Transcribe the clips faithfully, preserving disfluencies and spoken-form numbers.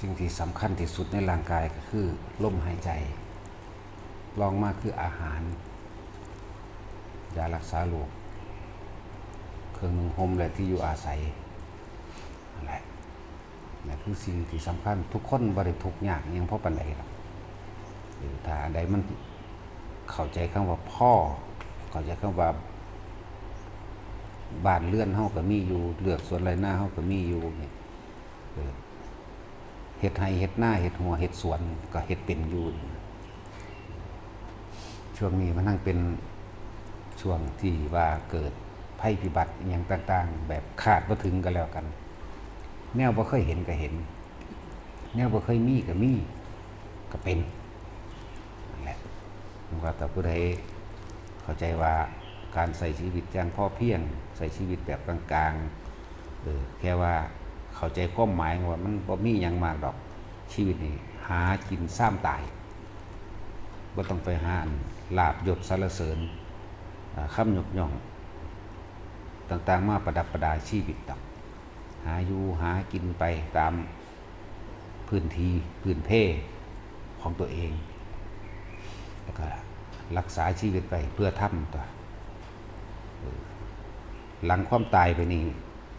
สิ่งที่สำคัญที่สุดในร่างกายก็คือลมหายใจ รองมาคืออาหาร ยารักษาโรค เครื่องนุ่งห่มและที่อยู่อาศัย นั่นแหละ นั่นคือสิ่งที่สำคัญ ทุกคนบ่ได้ทุกข์ยากอิหยังพอปานใดหรอก เออ ถ้าอันใดมันเข้าใจคำว่าพอ เข้าใจคำว่า บ้านเรือนเฮาก็มีอยู่ เฮือนสวนไร่นาเฮาก็มีอยู่นี่ เออ เฮ็ดไร่เฮ็ดนา เฮ็ดรั้วเฮ็ดสวน ก็เฮ็ดเป็นอยู่นี่ ช่วงนี้มันทั้งเป็นช่วงที่ว่าเกิดภัยพิบัติอิหยังต่างๆ แบบคาดบ่ถึงก็แล้วกัน แนวบ่เคยเห็นก็เห็น แนวบ่เคยมีก็มี ก็เป็น นั่นแหละ ว่าแต่ผู้ใดเข้าใจว่าการใช้ชีวิตอย่างพอเพียง ใช้ชีวิตแบบกลางๆ เออ แค่ว่าเข้าใจความหมายว่ามันบ่มีหยังมากดอก ชีวิตนี่หากินซ่ามตาย บ่ต้องไปหาอันลาภยศสรรเสริญ อ่า คำยกย่อง ต่างๆ มาประดับประดาชีวิตดอก หาอยู่หากินไปตามพื้นที่พื้นเพของตัวเอง แล้วก็รักษาชีวิตไว้เพื่อธรรมตัว เออ หลังความตายไปนี่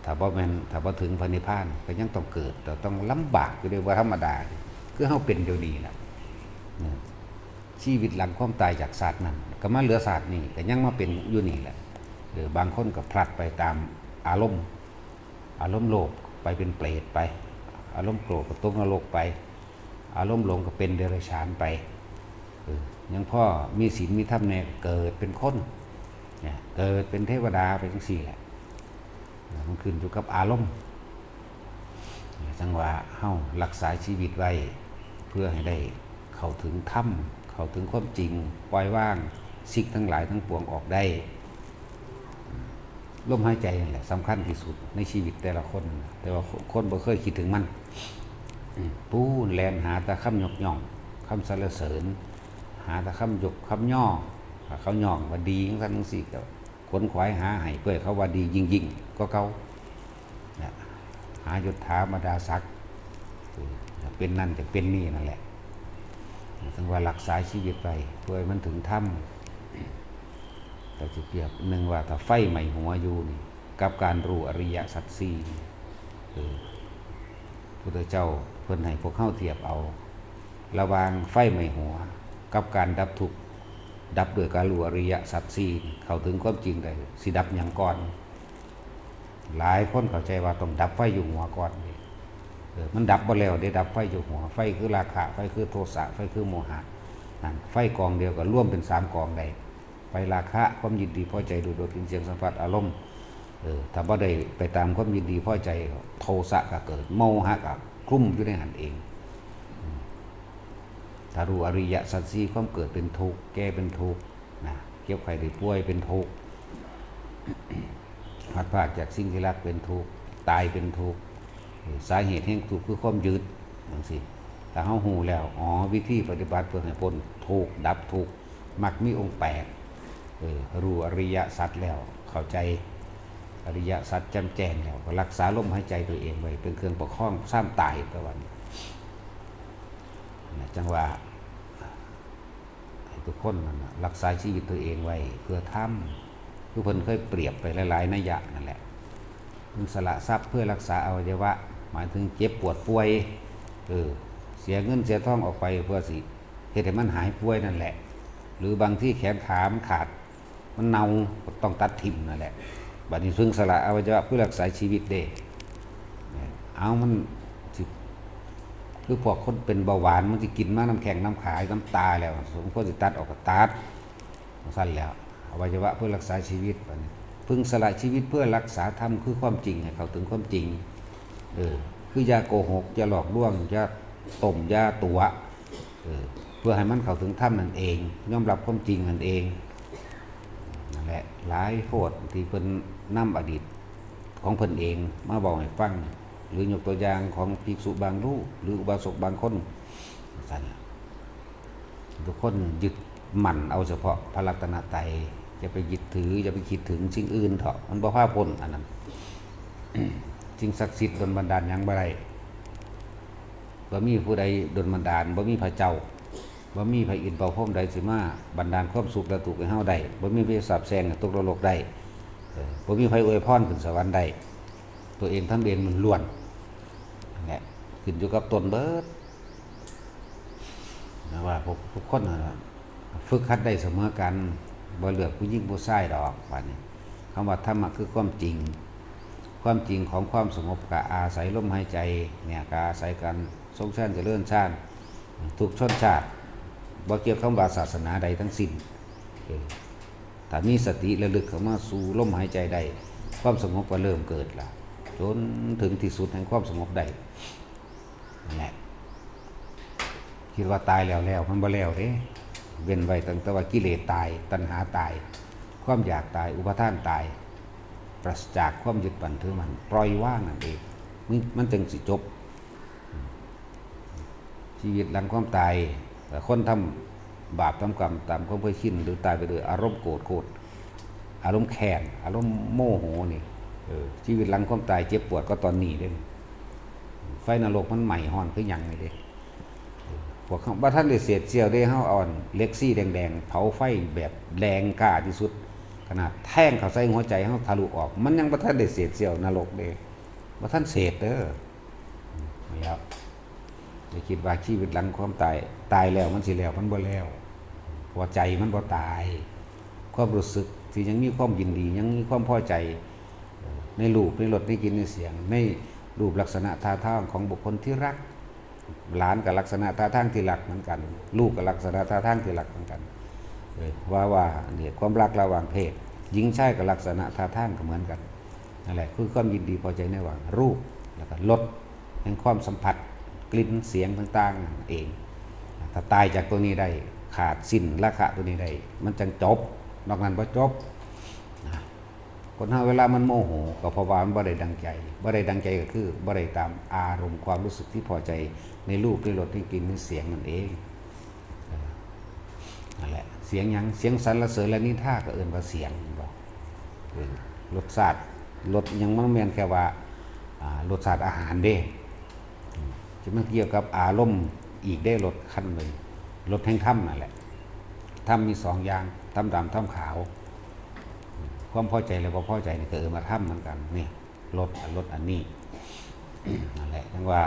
ถ้าบ่แม่น ถ้าบ่ถึงพระนิพพาน ก็ยังต้องเกิด แต่ต้องลำบากอยู่เด้ บ่ธรรมดา คือเฮาเป็นอยู่นี่ล่ะ เออ ชีวิตหลังความตายจากชาตินั้น ก็มาเหลือชาตินี้ ก็ยังมาเป็นอยู่นี่แหละ เออ บางคนก็พลัดไปตามอารมณ์ อารมณ์โลภไปเป็นเปรตไป อารมณ์โกรธก็ตกนรกไป อารมณ์หลงก็เป็นเดรัจฉานไป เออ ยังพอมีศีลมีธรรมแน่ก็เกิดเป็นคน เนี่ย เกิดเป็นเทวดาไปจังซี่แหละ มันขึ้นอยู่กับอารมณ์ จั่งว่าเฮารักษาชีวิตไว้ เพื่อให้ได้เข้าถึงธรรม เข้าถึงความจริง ปล่อยวางสิ่งทั้งหลายทั้งปวงออกได้ ลมหายใจนั่นแหละสำคัญที่สุดในชีวิตแต่ละคน แต่ว่าคนบ่เคยคิดถึงมัน อืม ปู้นแล่นหาแต่คำยกย่อง คำสรรเสริญ หาแต่คำยกคำย่อ ถ้าเขาย่องว่าดีจังซั่นจังซี่ ก็ขวนขวายหาให้ เพื่อให้เขาว่าดียิ่งๆ กว่าเก่า นะ หายศถาบรรดาศักดิ์ เออ เป็นนั่นจะเป็นนี่นั่นแหละ ถึงว่ารักษาชีวิตไป เพื่อให้มันถึงธรรม แต่สิเปรียบหนึ่งว่าถ้าไฟไหม้หัวอยู่นี่ กับการรู้อริยสัจสี่นี่ เออ พุทธเจ้าเพิ่นให้พวกเฮาเทียบเอา ระหว่างไฟไหม้หัว กับการดับทุกข์ ดับด้วยการรู้อริยสัจสี่นี่ เข้าถึงความจริงได้ สิดับหยังก่อน หลายคนเข้าใจว่าต้องดับไฟอยู่หัวก่อนนี่ เออ มันดับบ่แล้วเด้ ดับไฟอยู่หัว ไฟคือราคะ ไฟคือโทสะ ไฟคือโมหะ นั่น ไฟกองเดียวก็รวมเป็นสามกองได้ ไฟราคะ ความยินดีพอใจ รูป รส กลิ่น เสียง สัมผัส อารมณ์ เออ ถ้าบ่ได้ไปตามความยินดีพอใจ โทสะก็เกิด โมหะก็คลุมอยู่ในหั้นเอง อืม ถ้ารู้อริยสัจสี่ ความเกิดเป็นทุกข์ แก่เป็นทุกข์ นะ เจ็บไข้ได้ป่วยเป็นทุกข์ พลัดพรากจากสิ่งที่รักเป็นทุกข์ ตายเป็นทุกข์ สาเหตุแห่งทุกข์คือความยึด จังซี้ ถ้าเฮาฮู้แล้ว อ๋อ วิธีปฏิบัติเพื่อให้พ้นทุกข์ ดับทุกข์ มรรคมีองค์แปด เออ รู้อริยสัจแล้ว เข้าใจอริยสัจแจ่มแจ้งแล้ว ก็รักษาลมหายใจตัวเองไว้ เป็นเครื่องประคองซ่ามตาย แต่ว่านี่ นะ จั่งว่า ให้ทุกคนนั่นน่ะ รักษาชีวิตตัวเองไว้เพื่อธรรม คือเพิ่นเคยเปรียบไปหลายๆ นัยยะนั่นแหละ เพิ่นสละทรัพย์เพื่อรักษาอวัยวะ หมายถึงเจ็บปวดป่วย เออ เสียเงินเสียทองออกไปเพื่อสิเฮ็ดให้มันหายป่วยนั่นแหละ หรือบางทีแขนขามันขาด มันเน่า ก็ต้องตัดทิ่มนั่นแหละ บัดนี้เพิ่นสละอวัยวะเพื่อรักษาชีวิตเด้ เอามันสิ คือพวกคนเป็นเบาหวาน มันสิกินมาน้ำแข้งน้ำขาน้ำตาแล้ว สมควรสิตัดออกก็ตัด จั่งซั้นแล้ว อวัยวะเพื่อรักษาชีวิต บัดนี้เพิ่นสละชีวิตเพื่อรักษาธรรม คือความจริง ให้เข้าถึงความจริง เออ คืออย่าโกหก อย่าหลอกลวง อย่าต้ม อย่าตั๋ว เออ เพื่อให้มันเข้าถึงธรรมนั่นเอง ยอมรับความจริงนั่นเอง นั่นแหละ หลายโพดที่เพิ่นนำอดีตของเพิ่นเองมาเว้าให้ฟัง หรือยกตัวอย่างของภิกษุบางรูป หรืออุบาสกบางคน จั่งซั้นล่ะ ทุกคนยึดมั่นเอาเฉพาะพระรัตนตรัย อย่าไปยึดถือ อย่าไปคิดถึงสิ่งอื่นเถาะ มันบ่พาพ้นอันนั้น สิ่งศักดิ์สิทธิ์ดลบันดาลหยังบ่ได้ บ่มีผู้ใดดลบันดาล บ่มีพระเจ้า บ่มีพระอินทร์พระพรหมใดสิมาบันดาลความสุขและทุกข์ให้เฮาได้ บ่มีพระเจ้าสาปแช่งให้ตกนรกได้ เออ บ่มีไผอวยพรขึ้นสวรรค์ได้ ตัวเองทำเองล้วนๆ นั่นแหละ ขึ้นอยู่กับตนเบิด นะว่าพวกทุกคนนั่นล่ะ ฝึกหัดได้เสมอกัน บ่เลือกผู้หญิงผู้ชายดอก บัดนี้ คำว่าธรรมะคือความจริง ความจริงของความสงบก็อาศัยลมหายใจ เนี่ย ก็อาศัยการทรงฌานเจริญฌาน ทุกชนชาติ บ่เกี่ยวกับว่าศาสนาใดทั้งสิ้น เออ ถ้ามีสติระลึกเข้ามาสู่ลมหายใจได้ ความสงบก็เริ่มเกิดละ จนถึงที่สุดแห่งความสงบได้ นั่นแหละ คิดว่าตายแล้วแล้ว มันบ่แล้วเด้ เว้นไว้ตั้งแต่ว่ากิเลสตาย ตัณหาตาย ความอยากตาย อุปาทานตาย ปราศจากความยึดมั่นถือมั่น ปล่อยวางนั่นเอง มัน มันจึงสิจบ ชีวิตหลังความตาย แต่คนทำบาปทำกรรมตามความเคยชิน หรือตายไปโดยอารมณ์โกรธโกรธ อารมณ์แค้น อารมณ์โมโหนี่ เออ ชีวิตหลังความตายเจ็บปวดก็ตอนนี้เด้ ไฟนรกมันไหม้ฮ้อนคือหยังนี่เด้ เออ พวกเขาบ่ทันได้เสร็จเสี้ยวเด้ เฮาเอาอันเหล็กสีแดงๆ เผาไฟแบบแรงกล้าที่สุด ขนาดแทงเข้าใส่หัวใจเฮาทะลุออก มันยังบ่ทันได้เสร็จเสี้ยวนรกเด้ บ่ทันเสร็จเด้อ อืม แล้ว อย่าคิดว่าชีวิตหลังความตาย ตายแล้วมันสิแล้ว มันบ่แล้ว เพราะว่าใจมันบ่ตาย ความรู้สึกที่ยังมีความยินดี ยังมีความพอใจ ในรูป ในรส ในกลิ่น ในเสียง ในรูปลักษณะท่าทางของบุคคลที่รัก หลานก็ลักษณะท่าทางที่รักเหมือนกัน ลูกก็ลักษณะท่าทางที่รักเหมือนกัน เออ ว่า ว่าเนี่ย ความรักระหว่างเพศ หญิงชายก็ลักษณะท่าทางก็เหมือนกัน นั่นแหละ คือความยินดีพอใจในระหว่างรูป แล้วก็รส แห่งความสัมผัส กลิ่น เสียงต่างๆ นั่นเอง ถ้าตายจากตัวนี้ได้ ขาดสิ้นราคะตัวนี้ได้ มันจังจบ นอกนั้นบ่จบ นะ คนเฮาเวลามันโมโห ก็เพราะว่ามันบ่ได้ดังใจ บ่ได้ดังใจก็คือบ่ได้ตามอารมณ์ความรู้สึกที่พอใจในรูป ในรส ในกลิ่น ในเสียงนั่นเอง เออ นั่นแหละ เสียงหยัง เสียงสรรเสริญและนินทาก็เอิ้นว่าเสียง เห็นบ่ เออ รสชาติ รสหยังมันแม่นแค่ว่า อ่า รสชาติอาหารเด้ อืม จะมันเกี่ยวกับอารมณ์อีกเด้ รสคันหนึ่ง รสแห่งธรรมนั่นแหละ ธรรมมีสองอย่าง ธรรมดำ ธรรมขาว ความพอใจและบ่พอใจนี่ก็เอิ้นว่าธรรมเหมือนกัน นี่ รส รสอันนี้ นั่นแหละ จั่งว่า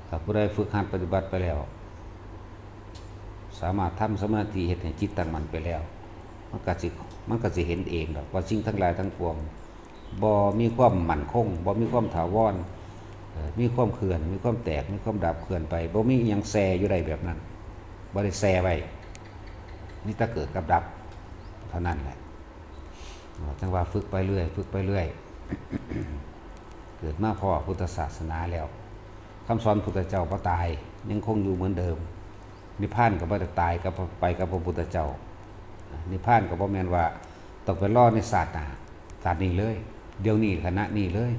ถ้าผู้ใดฝึกหัดปฏิบัติไปแล้ว สามารถทำสมาธิเฮ็ดให้จิตตั้งมั่นไปแล้ว มันก็สิ มันก็สิเห็นเองดอกว่าสิ่งทั้งหลายทั้งปวง บ่มีความมั่นคง บ่มีความถาวร เอ่อ มีความเคลื่อน มีความแตก มีความดับ เคลื่อนไป บ่มีอิหยังแช่อยู่ได้แบบนั้น บ่ได้แช่ไว้ มีแต่เกิดกับดับเท่านั้นแหละ จั่งว่าฝึกไปเรื่อย ฝึกไปเรื่อย เกิดมาพ้อพุทธศาสนาแล้ว คำสอนพุทธเจ้าบ่ตาย ยังคงอยู่เหมือนเดิม นิพพานก็บ่ได้ตายกับ ไปกับพระพุทธเจ้า นิพพานก็บ่แม่นว่าต้องไปรอในชาติหน้า ชาตินี้เลย เดี๋ยวนี้ขณะนี้เลย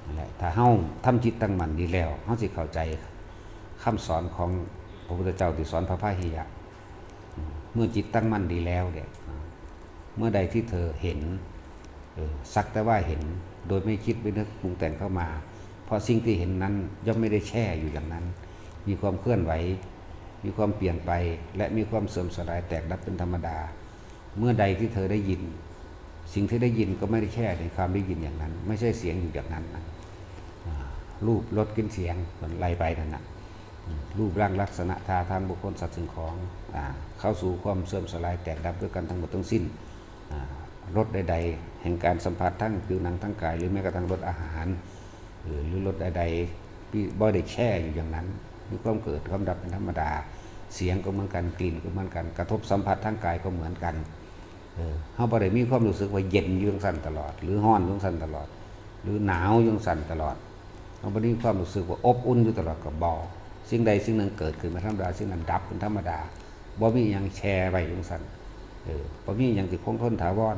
นั่นแหละ ถ้าเฮาทำจิตตั้งมั่นดีแล้ว เฮาสิเข้าใจคำสอนของพระพุทธเจ้าที่สอนพระพาหิยะ เมื่อจิตตั้งมั่นดีแล้วเนี่ย เมื่อใดที่เธอเห็น เออ สักแต่ว่าเห็น โดยไม่คิดไม่นึกปรุงแต่งเข้ามา เพราะสิ่งที่เห็นนั้นย่อมไม่ได้แช่อยู่อย่างนั้น มีความเคลื่อนไหว มีความเปลี่ยนไป และมีความเสื่อมสลายแตกดับเป็นธรรมดา เมื่อใดที่เธอได้ยิน สิ่งที่ได้ยินก็ไม่ได้แช่ในความได้ยินอย่างนั้น ไม่ใช่เสียงอยู่อย่างนั้นนะ อ่า รูป รส กลิ่น เสียง มันไล่ไปนั่นน่ะ อืม รูปร่างลักษณะท่าทางบุคคลสัตว์สิ่งของ อ่า เข้าสู่ความเสื่อมสลายแตกดับด้วยกันทั้งหมดทั้งสิ้น อ่า รสใดๆ แห่งการสัมผัสทั้งผิวหนังทั้งกาย หรือแม้กระทั่งรสอาหาร เออ หรือรสใดๆ ที่บ่ได้แช่อยู่อย่างนั้น มีความเกิดความดับเป็นธรรมดา เสียงก็เหมือนกัน กลิ่นก็เหมือนกัน กระทบสัมผัสทางกายก็เหมือนกัน เออ เฮาบ่ได้มีความรู้สึกว่าเย็นอยู่จั่งซั้นตลอด หรือร้อนอยู่จั่งซั้นตลอด หรือหนาวอยู่จั่งซั้นตลอด เฮาบ่ได้มีความรู้สึกว่าอบอุ่นอยู่ตลอด ก็บ่ สิ่งใดสิ่งหนึ่งเกิดขึ้นเป็นธรรมดา สิ่งนั้นดับเป็นธรรมดา บ่มีหยังแช่ไว้อยู่จั่งซั้น เออ บ่มีหยังสิคงทนถาวร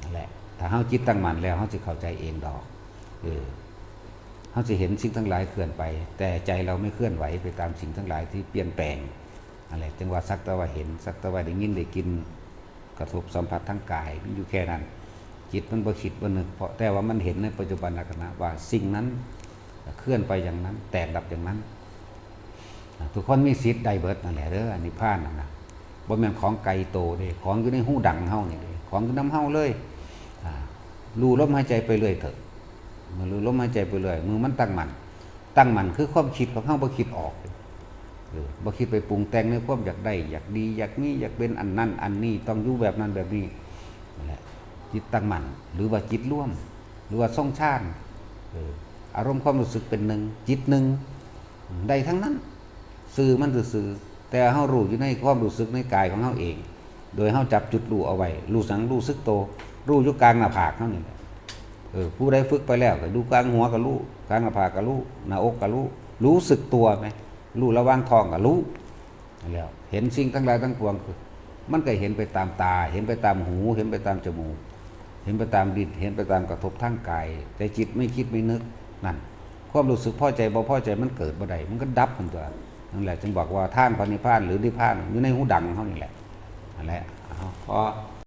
นั่นแหละ ถ้าเฮาจิตตั้งมั่นแล้ว เฮาสิเข้าใจเองดอก เออ เฮาสิเห็นสิ่งทั้งหลายเคลื่อนไป แต่ใจเราไม่เคลื่อนไหวไปตามสิ่งทั้งหลายที่เปลี่ยนแปลง นั่นแหละ จึงว่าสักแต่ว่าเห็น สักแต่ว่าได้ยินได้กิน กระทบสัมผัสทางกาย มันอยู่แค่นั้น จิตมันบ่คิดบ่นึก เพราะแต่ว่ามันเห็นในปัจจุบันขณะว่าสิ่งนั้น เคลื่อนไปอย่างนั้น แตกดับอย่างนั้น ทุกคนมีสิทธิ์ได้เบิดนั่นแหละเด้อ นิพพานนั่นนะ บ่แม่นของไกลโตเด้ ของอยู่ในหูดังเฮานี่เด้ ของอยู่นำเฮาเลย อ่า รู้ลมหายใจไปเรื่อยเถอะ มือรู้ลมหายใจไปเรื่อย มือมันตั้งมั่น ตั้งมั่นคือความคิดของเฮาบ่คิดออก เออ บ่คิดไปปรุงแต่งในความอยากได้ อยากดี อยากมี อยากเป็นอันนั้นอันนี้ ต้องอยู่แบบนั้นแบบนี้ นั่นแหละ จิตตั้งมั่น หรือว่าจิตรวม หรือว่าทรงฌาน เออ อารมณ์ความรู้สึกเป็นหนึ่ง จิตหนึ่ง ได้ทั้งนั้น ซื่อมันซื่อๆ แต่เฮารู้อยู่ในความรู้สึกในกายของเฮาเอง โดยเฮาจับจุดรู้เอาไว้ รู้สัง รู้สึกโต รู้อยู่กลางหน้าผากเฮานี่แหละ เออ ผู้ใดฝึกไปแล้วก็ดูกลางหัวก็รู้ กลางหน้าผากก็รู้ หน้าอกก็รู้ รู้สึกตัวไหม รู้ระหว่างท้องก็รู้ นั่นแหล้ว เห็นสิ่งทั้งหลายทั้งปวงคือ มันก็เห็นไปตามตา เห็นไปตามหู เห็นไปตามจมูก เห็นไปตามลิ้น เห็นไปตามกระทบทางกาย แต่จิตไม่คิดไม่นึก นั่น ความรู้สึกพอใจบ่พอใจมันเกิดบ่ได้ มันก็ดับมันตัว นั่นแหละ จึงบอกว่าทางพระนิพพานหรือนิพพานอยู่ในหูดังเฮานี่แหละ นั่นแหละ เอา พอ